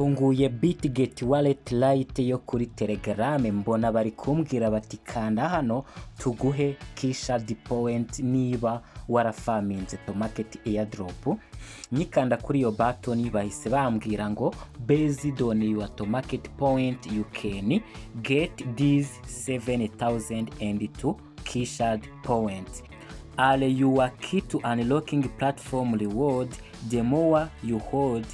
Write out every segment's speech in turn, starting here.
Nafunguye Bitget Wallet Lite yo kuri Telegram, mbona bari kumbwira bati: "Kanda hano tuguhe Keyshard Point niba warafarminze Tomarket airdrop." Nyikanda kuri iyo button, bahise bambwira ngo: "Based on your Tomarket point, you can get these 7002 Keyshard points are your key to unlocking platform reward. The more you hold,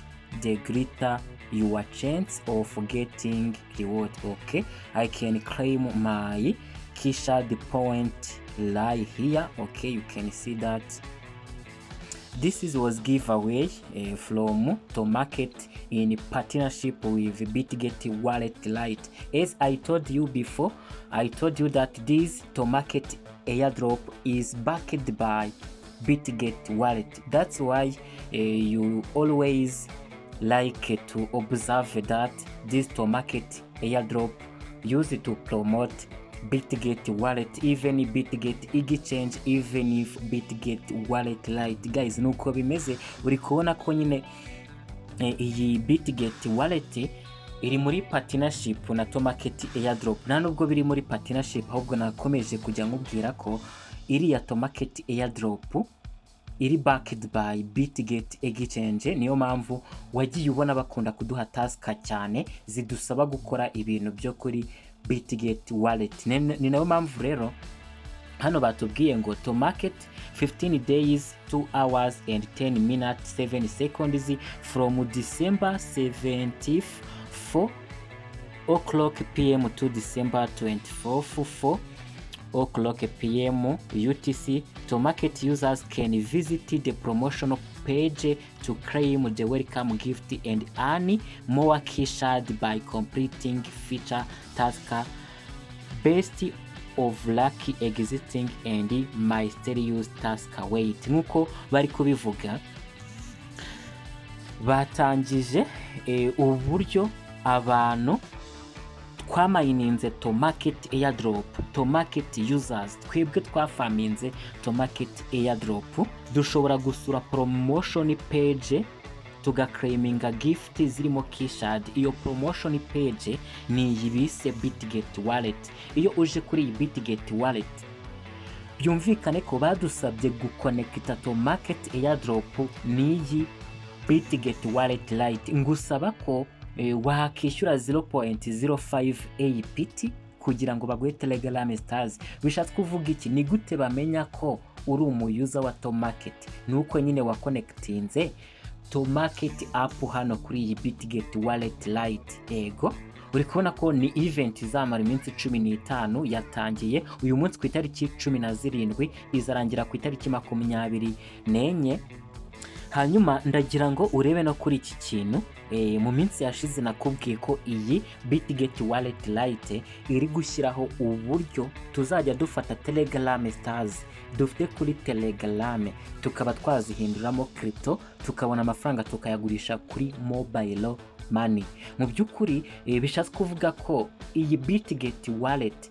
the greater your chance of getting reward." Okay, I can claim my Keyshard point right here. Okay, you can see that this is was giveaway from Tomarket in partnership with Bitget Wallet Lite. As I told you before, I told you that this Tomarket airdrop is backed by Bitget Wallet. That's why you always like to observe that this Tomarket airdrop used to promote Bitget Wallet, even Bitget Exchange, even if Bitget Wallet Lite. Guys, nuko bimeze. Uri kubona ko nyine iyi Bitget Wallet iri muri partnership na Tomarket airdrop. Nta nubwo biri muri partnership, ahubwo nakomeje kujya nkubwira ko iriya Tomarket airdrop iri backed by Bitget Exchange. Niyo mpamvu wagiye ubona bakunda kuduha task cyane zidusaba gukora ibintu byo kuri Bitget Wallet. Ni nayo mpamvu rero hano batubwiye ngo Tomarket, 15 days, 2 hours and 10 minutes 7 seconds from December 17 4 o'clock PM to December 24 4 o'clock PM UTC. Tomarket users can visit the promotional page to claim the welcome gift and earn more Keyshard by completing feature task. Best of luck existing and mysterious task wait. Nk'uko bari kubivuga, batangije uburyo abantu twamininze Tomarket airdrop, Tomarket users, twebwe twafarminze Tomarket airdrop, dushobora gusura promotion page tugaclaiminga gift zirimo Keyshard. Iyo promotion page ni iyi bise Bitget Wallet. Iyo uje kuri iyi Bitget Wallet, byumvikane ko badusabye guconnecta Tomarket airdrop n'iyi Bitget Wallet Lite. Ngusaba ko wakishyura 0.05 APT kugira ngo baguhe Telegram stars. Bishatse kuvuga iki? Ni gute bamenya ko uri umu user wa Tomarket? Ni uko nyine waconnectinze Tomarket app hano kuri iyi Bitget Wallet Lite. Ego, uri kubona ko ni event izamara iminsi 15. Yatangiye uyu munsi ku itariki 17, izarangira ku itariki 24. Hanyuma ndagira ngo urebe no kuri iki kintu. Mu minsi yashize nakubwiye ko iyi Bitget Wallet Lite iri gushyiraho uburyo tuzajya dufata Telegram stars dufite kuri Telegram, tukaba twazihinduramo crypto, tukabona amafaranga, tukayagurisha kuri mobile money. Mu by'ukuri bishatse kuvuga ko iyi Bitget Wallet,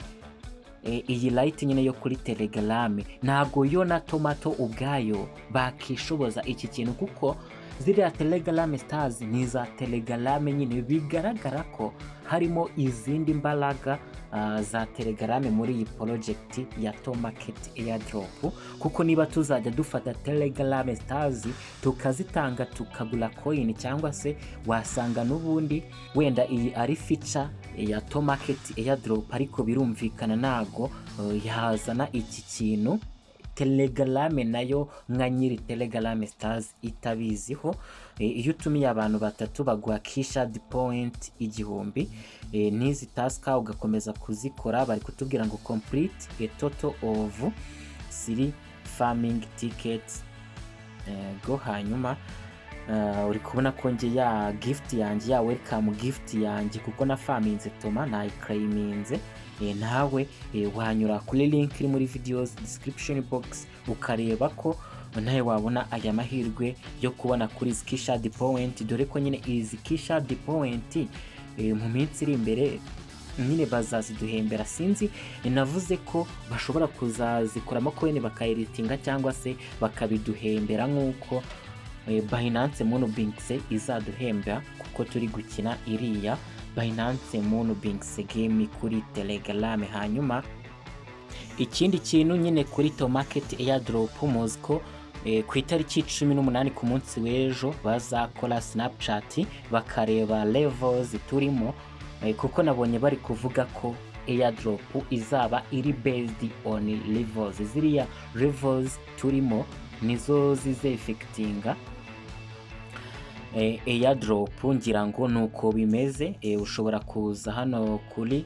iyi Lite nyine yo kuri Telegram, ntabwo yo na Tomato ubwayo bakishoboza iki kintu, kuko ziriya Telegram stars ni iza Telegram nyine. Bigaragara ko harimo izindi mbaraga za Telegram muri iyi project ya Tomarket airdrop, kuko niba tuzajya dufata Telegram stars tukazitanga tukagura coin, cyangwa se wasanga n'ubundi wenda iyi ari feature ya Tomarket airdrop, ariko birumvikana ntago yazana iki kintu Telegram nayo nka nyiri Telegram stars itabiziho. Iyo utumiye abantu batatu baguha Keyshard point 1000. N'izi task ugakomeza kuzikora, bari kutubwira ngo complete a total of 3 farming tickets. Go hanyuma uri kubona ko njye ya gift yanjye, ya welcome gift yanjye, kuko na farminze Toma, nayiclaiminze. Nawe wanyura kuri link iri muri videos description box, ukareba ko nawe wabona aya mahirwe yo kubona kuri izi Keyshard point, dore ko nyine izi Keyshard point mu minsi iri imbere nyine bazaziduhembera. Sinzi, navuze ko bashobora kuzazikoramo coin bakayilistinga, cyangwa se bakabiduhembera nk'uko Binance Moonbix izaduhemba kuko turi gukina iriya Binance Moonbix game kuri Telegram. Hanyuma ikindi kintu nyine kuri Tomarket airdrop, muzi ko ku itariki 18, ku munsi w'ejo, bazakora snapshot bakareba levels turimo, kuko nabonye bari kuvuga ko airdrop izaba iri based on levels. Ziriya levels turimo nizo zizaffectinga airdrop, ngira ngo nuko bimeze. Ushobora kuza hano kuri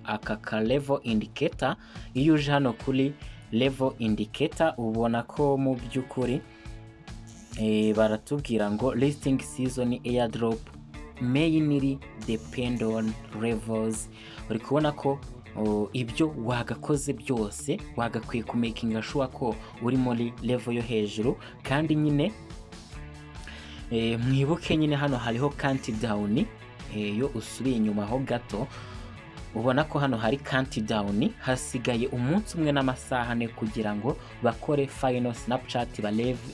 aka ka level indicator. Iyo uje hano kuri level indicator, ubona ko mu by'ukuri baratubwira ngo listing season airdrop mainly depend on levels. Uri kubona ko ibyo wagakoze byose wagakwiye kumakinga sure ko uri muri level yo hejuru. Kandi nyine mwibuke nyine hano hariho countdown. Iyo usubiye inyuma ho gato, ubona ko hano hari countdown, hasigaye umunsi umwe n'amasaha 4 kugira ngo bakore final snapshot,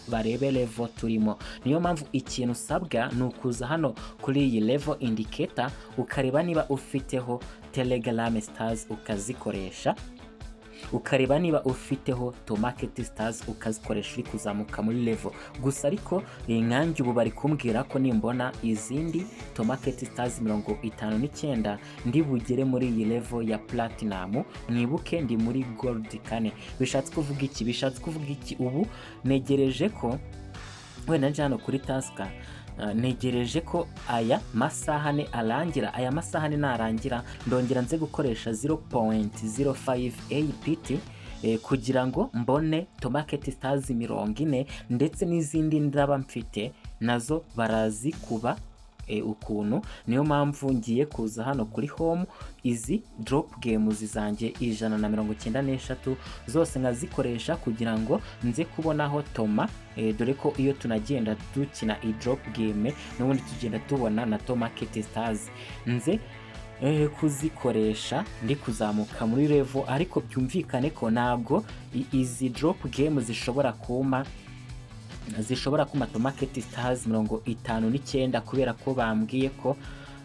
barebe level turimo. Niyo mpamvu ikintu usabwa ni ukuza hano kuri iyi level indicator, ukareba niba ufiteho Telegram stars ukazikoresha, ukareba niba ufiteho Tomarket stars ukazikoresha uri kuzamuka muri level gusa. Ariko nkanjye ubu bari kumbwira ko nimbona izindi Tomarket stars 59 ndi bugere muri iyi level ya platinum. Mwibuke ndi muri gold 4. Bishatse kuvuga iki? Bishatse kuvuga iki? Ubu negereje ko wenda nje hano kuri task, negereje ko aya masaha 4 arangira. Aya masaha 4 narangira, ndongera nze gukoresha 0.05 APT kugira ngo mbone Tomarket stars 40, ndetse n'izindi ndaba mfite nazo barazikuba ukuntu. Niyo mpamvu ngiye kuza hano kuri home, izi drop games zanjye 193 zose nkazikoresha kugira ngo nze kubonaho toma, dore ko iyo tunagenda dukina i drop game n'ubundi tugenda tubona na Tomarket stars, nze kuzikoresha ndi kuzamuka muri level. Ariko byumvikane ko ntabwo izi drop game zishobora kuma Tomarket stars 59, kubera ko bambwiye ko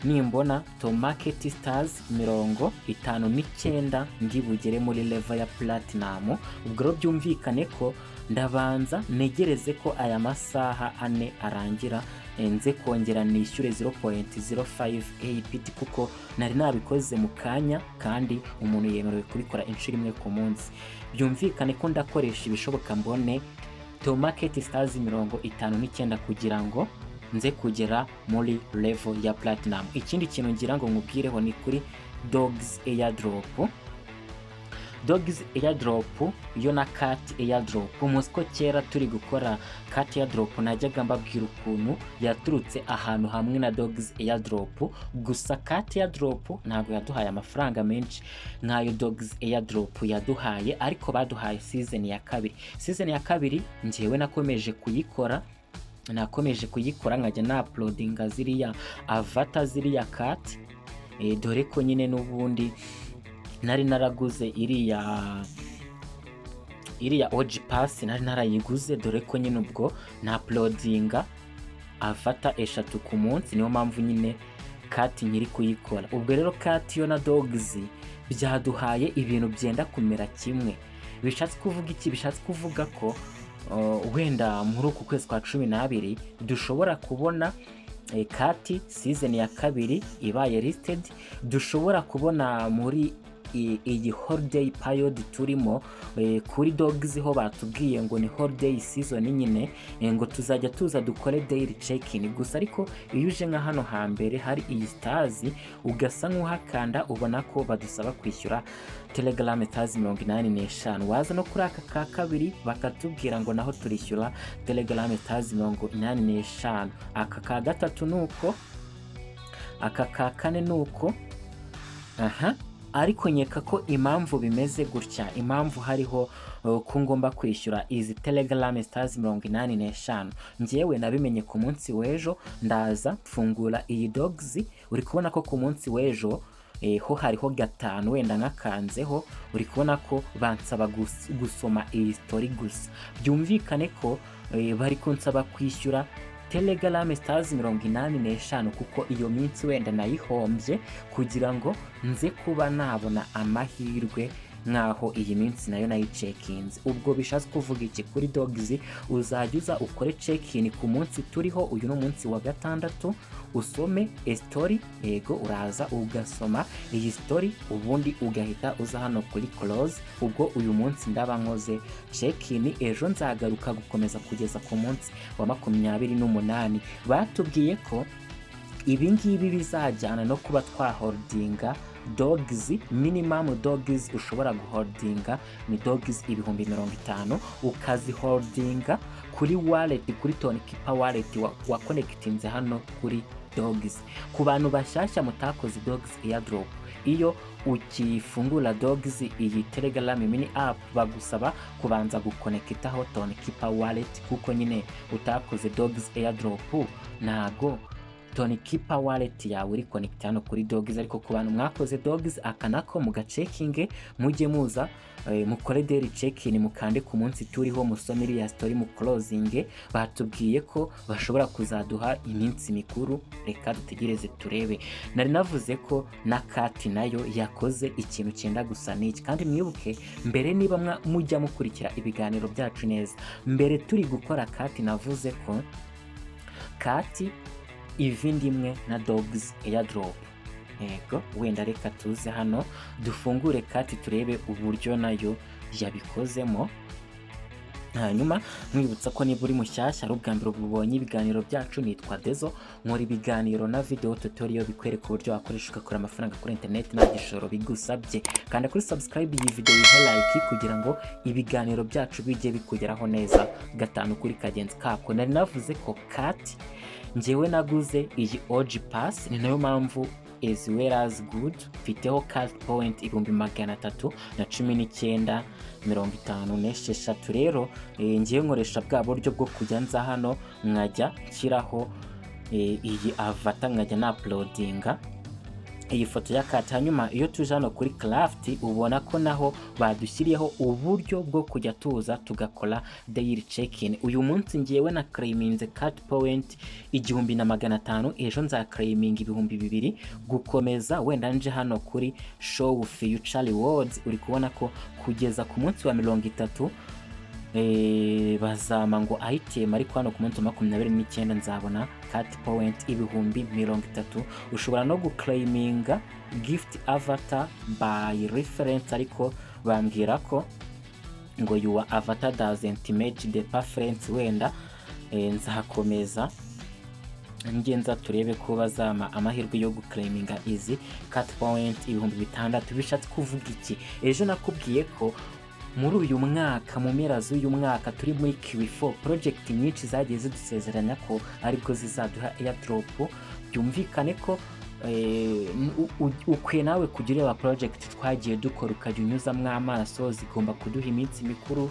nimbona Tomarket stars 59 ndi bugere muri level ya platinum. Ubwo rero byumvikane ko ndabanza negereze ko aya masaha 4 arangira, nze kongera nishyure 0.05 APT, kuko nari nabikoze mu kanya kandi umuntu yemerewe kubikora inshuro imwe ku munsi. Byumvikane ko ndakoresha ibishoboka mbone Tomarket stars 59 kugira ngo nze kugera muri level ya platinum. Ikindi kintu ngira ngo nkubwireho ni kuri Dogs airdrop. Dogs airdrop yo na Cat airdrop, muzi ko kera turi gukora Cat airdrop najyaga mbabwira ukuntu yaturutse ahantu hamwe na Dogs airdrop. Gusa Cat airdrop ntabwo yaduhaye amafaranga menshi nk'ayo Dogs airdrop yaduhaye, ariko baduhaye season ya kabiri. Season ya kabiri njyewe nakomeje kuyikora, nkajya na uploadinga ziriya avatar, ziriya cat, dore ko nyine n'ubundi nari naraguze iriya OG pass, nari narayiguze, dore ko nyine ubwo na uploadinga avatar eshatu ku munsi. Niyo mpamvu nyine cat nkiri kuyikora. Ubwo rero cat yo na Dogs byaduhaye ibintu byenda kumera kimwe. Bishatse kuvuga iki? Bishatse kuvuga ko wenda muri uku kwezi kwa 12 dushobora kubona cat season ya kabiri ibaye listed, dushobora kubona muri iyi holiday period turimo. Kuri Dogs ho batubwiye ngo ni holiday season nyine, ngo tuzajya tuza dukore daily check-in gusa. Ariko iyo uje nka hano hambere hari iyi stars, ugasa nk'uhakanda, ubona ko badusaba kwishyura Telegram stars 85. Waza no kuri aka ka kabiri, bakatubwira ngo naho turishyura Telegram stars 85. Aka ka gatatu ni uko, aka ka kane ni uko. Aha ariko nkeka ko impamvu bimeze gutya, impamvu hariho ko ngomba kwishyura izi Telegram stars 85, njyewe nabimenye ku munsi w'ejo. Ndaza mfungura iyi Dogs, uri kubona ko ku munsi w'ejo ho hariho gatanu. Wenda nkakanzeho, uri kubona ko bansaba gusoma iyi story gusa. Byumvikane ko bari kunsaba kwishyura. Telegram stars 85, kuko iyo minsi wenda nayihombye kugira ngo nze kuba nabona amahirwe nkaho iyi minsi nayo nayicekinze. Ubwo bishatse kuvuga iki? Kuri Dogs uzajya uza ukore check-in ku munsi turiho, uyu ni umunsi wa gatandatu, usome story. Yego, uraza ugasoma iyi story, ubundi ugahita uza hano kuri close. Ubwo uyu munsi ndaba nkoze check-in, ejo nzagaruka gukomeza kugeza ku munsi wa 28. Batubwiye ko ibi ngibi bizajyana no kuba twaholdinga Dogs. Minimum Dogs ushobora guholdinga ni Dogs 50,000, ukaziholdinga kuri wallet, kuri Tonkeeper wallet wa connectinze hano kuri Dogs. Ku bantu bashyashya mutakoze Dogs airdrop, iyo ukifungura Dogs, iyi Telegram mini app, bagusaba kubanza guconnectaho Tonkeeper wallet, kuko nyine utakoze Dogs airdrop ntago Tonkeeper wallet yawe uri connect hano kuri Dogs. Ariko ku bantu mwakoze Dogs, aka nako mugacekinge, mujye muza mukore daily check-in, mukande ku munsi turiho, musome iriya story, mu closing. Batubwiye ko bashobora kuzaduha iminsi mikuru, reka dutegereze turebe. Nari navuze ko na Cats nayo yakoze ikintu cyenda gusa n'iki. Kandi mwibuke mbere, niba mujya mukurikira ibiganiro byacu neza, mbere turi gukora Cats navuze ko Cats ivindi imwe na Dogs airdrop. Yego, wenda reka tuze hano dufungure Cats, turebe uburyo nayo yabikozemo. Hanyuma mwibutsa ko niba uri mushyashya, ari ubwa mbere ubonye ibiganiro byacu, nitwa Dezo, nkora ibiganiro na video tutorial bikwereka uburyo wakoresha ugakora amafaranga kuri internet nta gishoro bigusabye. Kanda kuri subscribe, iyi video uyihe like kugira ngo ibiganiro byacu bijye bikugeraho neza gatanu kuri kagenzi kako. Nari navuze ko Cats, njyewe naguze iyi OG pass, ni nayo mpamvu as well as good mfiteho Cat point 319,056. Rero ngiye nkoresha bwa buryo bwo kujya nza hano nkajya nshyiraho iyi avatar, nkajya na uploadinga iyi foto ya cat. Hanyuma iyo tuje hano kuri craft, ubona ko naho badushyiriyeho uburyo bwo kujya tuza tugakora daily check-in. Uyu munsi ngewe na claiminze Cat point 1500, ejo nza claiminga 2000, gukomeza. Wenda nje hano kuri show future rewards, uri kubona ko kugeza ku munsi wa 30 bazama ngo item, ariko hano ku munsi wa 29 nzabona Cat point 30,000. Ushobora no guclaiminga gift avatar by reference, ariko bambwira ko ngo "Your avatar doesn't match the preference." Wenda nzakomeza ngenza turebe ko bazama amahirwe yo guclaiminga izi Cat point 6000. Bishatse kuvuga iki? Ejo nakubwiye ko muri uyu mwaka, mu mpera z'uyu mwaka turi muri Q4, project nyinshi zagiye zidusezeranya ko aribwo zizaduha airdrop. Byumvikane ko ukwiye nawe kujya ureba project twagiye dukora, ukajya unyuzamo amaso, zigomba kuduha iminsi mikuru.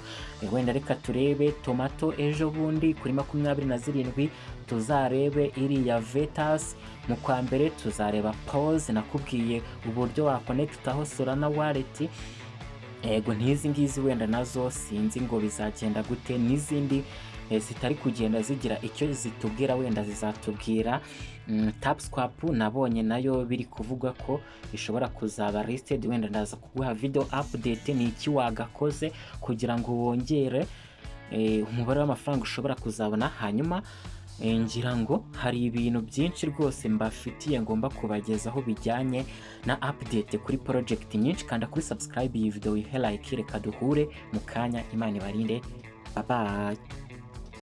Wenda reka turebe Tomato ejo bundi kuri 27, tuzarebe iriya Vetas mu kwa mbere, tuzareba Pose, nakubwiye uburyo waconnectaho Solana wallet. Yego, n'izi ngizi wenda nazo sinzi ngo bizagenda gute, n'izindi zitari kugenda zigira icyo zitubwira, wenda zizatubwira. TapSwap nabonye nayo biri kuvugwa ko ishobora kuzaba listed, wenda ndaza kuguha video update, ni iki wagakoze kugira ngo wongere umubare w'amafaranga ushobora kuzabona. Hanyuma ngira ngo hari ibintu byinshi rwose mbafitiye ngomba kubagezaho bijyanye na update kuri project nyinshi. Kanda kuri subscribe, iyi video uyihe like, reka duhure mu kanya. Imana ibarinde, bye bye.